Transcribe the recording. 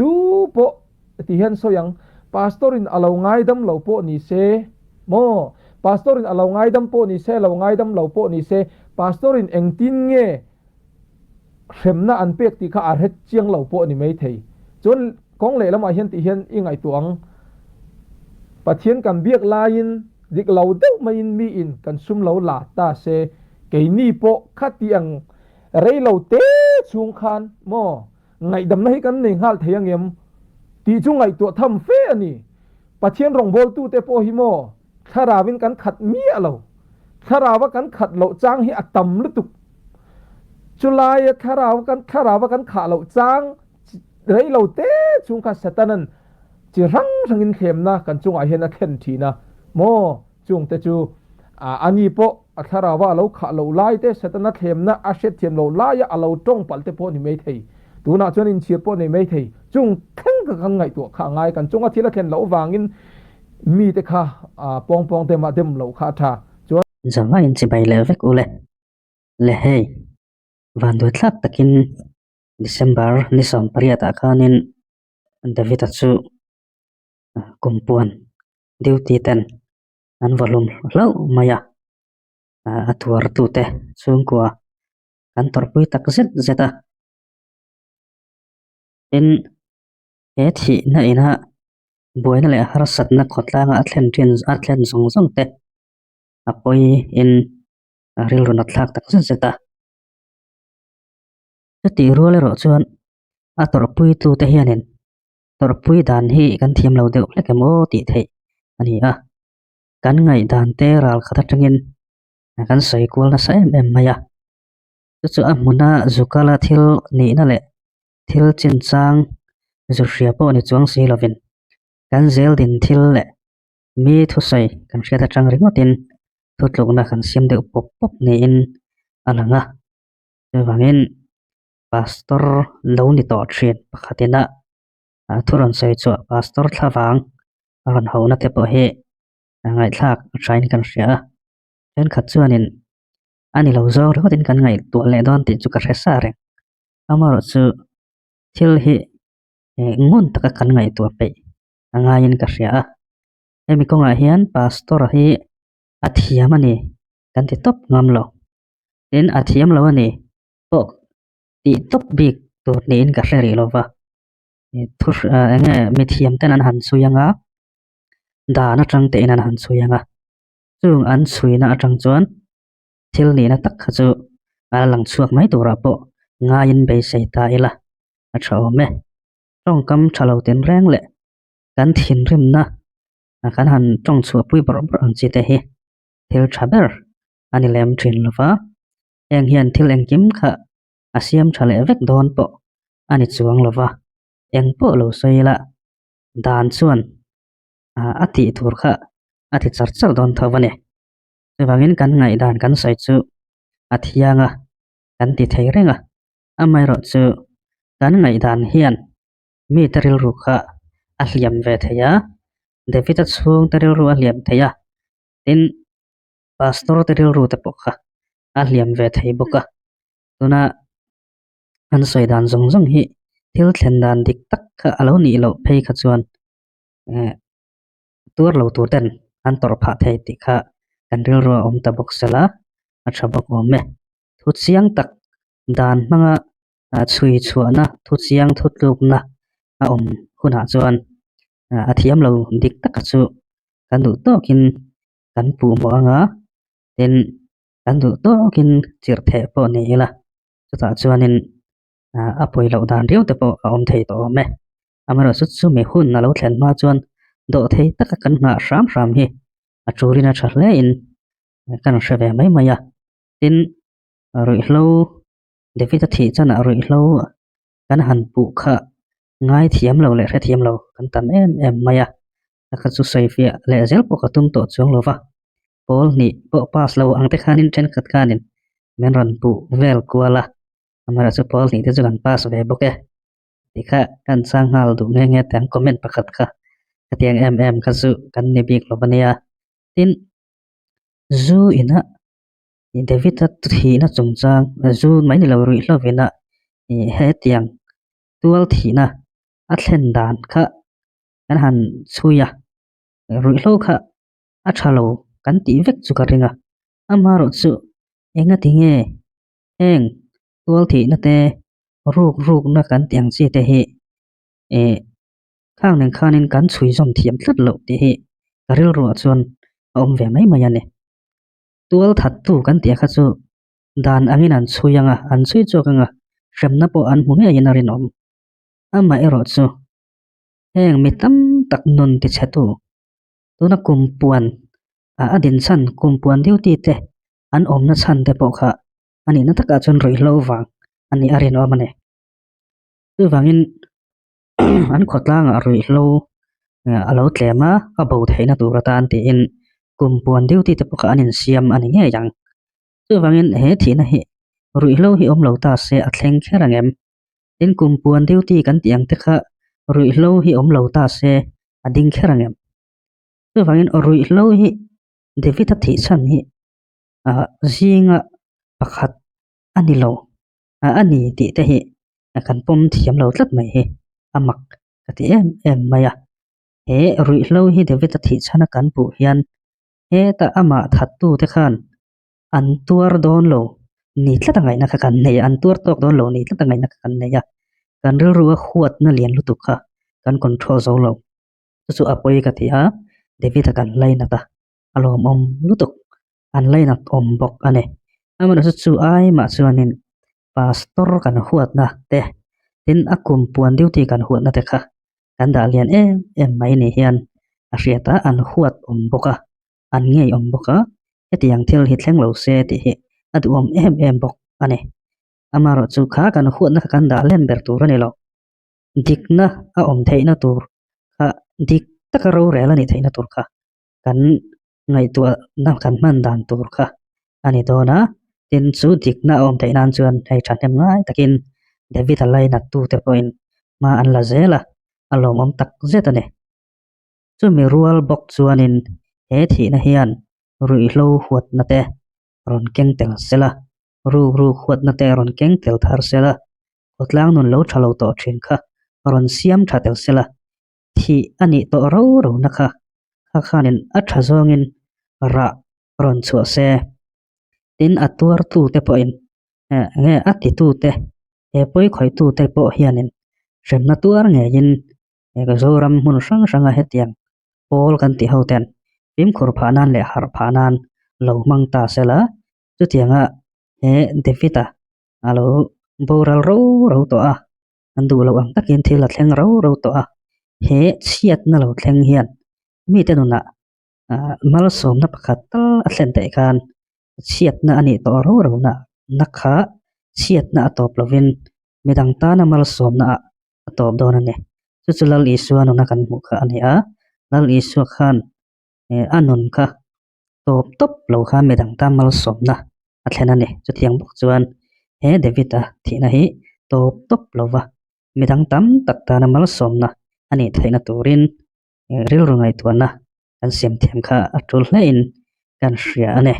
Tu pawh ti hian sawi ang, Pastor in a lo ngaidam lo pawh ni se maw? Pastor in a lo ngaidam pawh ni se, lo ngaidam lo pawh ni se, Pastor in engtin nge hremna an pek tih kha a hret chiang lo pawh a ni maithei. Chuan kawng lehlamah hian tih hian i ngaihtuah ang, Pathian kan biak laiin dik lo deuh maiin miin kan sum lo la ta se, keini pawh khati ang rei lo te chhung khan maw ngaihdamna hi kan nei nghal thei angem tih chu ngaihtuah tham fe a ni. Pathian rawngbawltute pawh hi maw Thlarauin kan khat miah lo. Thlarau a kan khat loh chang hi a tam lutuk. Chulaia thlarau kan thlarau a kan khah loh chang rei lo te chhung kha Satanan chi hrang hrangin thlemna kan chungah hian a thlen thin a. Maw chungte chu ani pawh a thlarau a lo khah loh lai te Satana thlemna a hriatthiam loh laia a lo tawng palh te pawh ni mai thei. Tunah chuan inchhir pawh nei mai thei. Chung thleng kha kan ngaihtuah kha a ngai. Kan chunga thil a thlen loh vangin Mite kha pawng pawng te mah dem loh kha a tha. Chuan. Zanga in chibai leh vek ule. Le hei, vanduai thlak takin December ni 18 ah khanin David-a chu kumpuan duty ten an vaw hlum hlauh mai a, a tuartute chhungkua kan tawrhpui tak zet zet a. Tin, he thihna ina buaina leh harsatna khawtlanga a thlen thin a thlen zawng zawng te a pawi in a rilru nat thlak tak zet zet a. Chutih rual erawh chuan a tawrhpui tu te hianin tawrhpui dan hi kan thiam lo deuh hlek em aw tih theih a ni a, kan ngaihdan te ral khat atangin kan sawi kual nasa em em mai a, chu chu a hmuna zukala thil nihna leh thil chinchang zu hria pawh ni chuang si lovin kan zel din thil leh mi thusawi kan hriat atang ringawtin thutlukna kan siam deuh pawp pawp niin a lang a. Chuvangin pastor lo ni tawh thin pakhatina thu rawn sawi chhuah pastor thlavang a rawn hona te pawh hi ngaihthlak a thain kan hria a. Thenkhat chuanin a ni lo zawng ringawtin kan ngaihtuah leh dawn tih chu ka hre sa reng. Amaherawh chu thil hi ngun taka kan ngaihtuah peih a ngaiin ka hria a, hemi kawngah hian pastor hi a thiam a ni kan ti tawp ngam lo, tin a thiam lo a ni pawh tih tawp bik tur niin ka hre rih lo va, thu eng nge mithiam ten an han chhui ang a, dan atang tein an han chhui ang a, chung an chhuina atang chuan. Thil nihna tak kha chu a la lang chhuak mai turah pawh ngaiin beisei ta ila a tha awm e. Tawngkam tha lo tinreng leh kan thinrimna kan han tawng chhuahpui bawrh bawrh ang chi te hi thil tha ber a ni lem thin lo va, heng hian thil engkim kha a siam tha leh vek dawn pawh a ni chuang lo va, eng pawh lo sawi ila dan chuan a tih tur kha a ti char char dawn tho a ni. Chuvangin kan ngaihdan kan sawi chu a thiang a, kan ti thei reng a. Amaherawh chu kan ngaihdan hian mite rilru kha a hliam ve thei a, David-a chhungte rilru a hliam thei a, tin pastor te rilru te pawh kha a hliam ve thei bawk a. Tuna an sawi dan zawng zawng hi thil thlen dan dik tak kha a lo nih loh phei kha chuan eh tuar lo tur ten an tawrh phah thei tih kha kan rilru a awm ta bawk sel a, a tha bawk awm e. Thu chiang tak dan hmanga chhui chhuahna thu chiang thu tlukna a awm hunah chuan a thiam lo dik taka chu kan duh tawkin kan puh mawh ang a, tin kan duh tawkin chirh theh pawh ni ila chutah chuanin a pawi loh dan riau te pawh a awm thei tawh awm e. Amaherawhchu chu mi hun a lo thlen hma chuan dawhthei taka kan nghah hram hram hi a tulin a tha hle in kan hre ve mai mai a. Tin, ruihhlo David-a thih chanah ruihhlo kan han puh kha ngaithiam lo leh hrethiam lo kan tam em em mai a. A kha chu sawifiah leh zel pawh ka tum tawh chuang lo va, pawl hnih pawh pass lo ang te khanin thenkhat khanin min rawn puh vel kual a, amaherawhchu pawl hnih te chu kan pass ve bawk e. Tih kha kan chang nghal duh nghe nghe teh ang comment pakhat kha khatiang em em kha chu kan ni bik lo ania. Tin, zu ina David-a thihna chungchang zu mai ni lo ruihhlo ina hetiang tual thihna. a thlen dan kha kan han chhui a, ruihhlo kha a tha lo kan tih vek chu ka ring a, amaherawh chu engati nge heng tual thihna te ruk rukna kan tih ang chi te hi eh khang nen khanin kan chhui zawm thiam tlat loh tih hi ka rilruah chuan a awm ve mai mai a ni. Tual thattu kan tih kha chu dan angin an chhui ang a, an chhui chhuak ang a, hremna pawh an hmu ngeiin a rinawm. Amaherawh chu heng mi tam tak nun tichhetu tuna kum puan a din chhan kum puan duty te an awmna chhan te pawh kha a nihna takah chuan ruihhlo vang a nih a rinawm a ni. Chuvangin an khawtlangah ruihhlo a lo tlem a, a bo theihna tur atan tiin kum puan duty te pawh kha an insiam a ni ngei ang. Chuvangin he thihna hi ruihhlo hi awm lo ta se a thleng kher ang em? Tin kum puan duty kan tih ang te kha ruihhlo hi awm lo ta se a ding kher ang em? Chuvangin ruihhlo hi David-a thih chhan hi ah zinga pakhat a ni lo a ni tih te hi kan pawm thiam lo tlat mai hi a mak ka ti em em mai a. He ruihhlo hi David-a thih chhana kan puh hian heta amah thattu te khan an tuar dawn lo ni tlat a ngaihna kha kan nei a, an tuar tawk dawn lo ni tlat a ngaihna kha kan nei a, kan rilru a huatna lian lutuk kha kan control zo lo. Chu chu a pawi ka ti a, David-a kan lainat a, a lawmawm lutuk, an lainat awm bawk a ni. Amaherawhchu chu ai mah chuanin Pastor kan huatna te, tin a kum puan duty kan huatna te kha kan dah lian em em mai ni hian a hriat a, an huat awm bawk a, an ngei awm bawk a, hetiang thil hi thleng lo se tih hi a duhawm em em bawk a ni. Amaherawhchu kha kan huatna kha kan dah len ber tur a ni lo. Dikna a awm theihna tur kha dik taka rorel a nih theihna tur kha kan ngaihtuahna kan hman dan tur kha a ni dawn a, tin chu dikna a awm theih nan chuan hei thahnem ngai takin David-a lainat tute pawhin hma an la zel a, a lawmawm tak zet a ni. Chumi rual bawk chuanin he thihna hian ruihhlo huatna te rawn keng tel sela, ruk ruk huatna te rawn keng tel thar sela, khawtlang nun lo tha lo tawh thin kha rawn siam tha tel sela, thih a nih tawh ro ro na kha kha khanin a tha zawngin rah rawn chhuah se. Tin a tuartu te pawhin nge a titu te he pawi khawihtu te pawh hianin hremna tuar ngeiin Zoram hmun hrang hranga hetiang pawl kan tih ho ten fimkhur phah nan leh harh phah nan lo hmang ta sela chutianga he David-a a lo boral ro ro tawh a. An duh loh ang takin thil a thleng ro ro tawh a, he chhiatna lo thleng hian mite nunah malsawmna pakhat tal a thlen theih khan chhiatna a nih tawh ro ro na na kha chhiatna a tawp lovin midang tana malsawmna ah a tawp dawn a ni. Chu chu Lal Isua nuna kan hmuh kha a ni a, Lal Isua khan a nun kha tawp tawp lo khan midang tan malsawmna a thlen a ni. Chutiang bawk chuan he David-a thihna hi tawp tawp lova midang tam tak tana malsawmna a nih theihna turin rilru ngaihtuahna kan siam thiam kha a tul hlein kan hria a ni.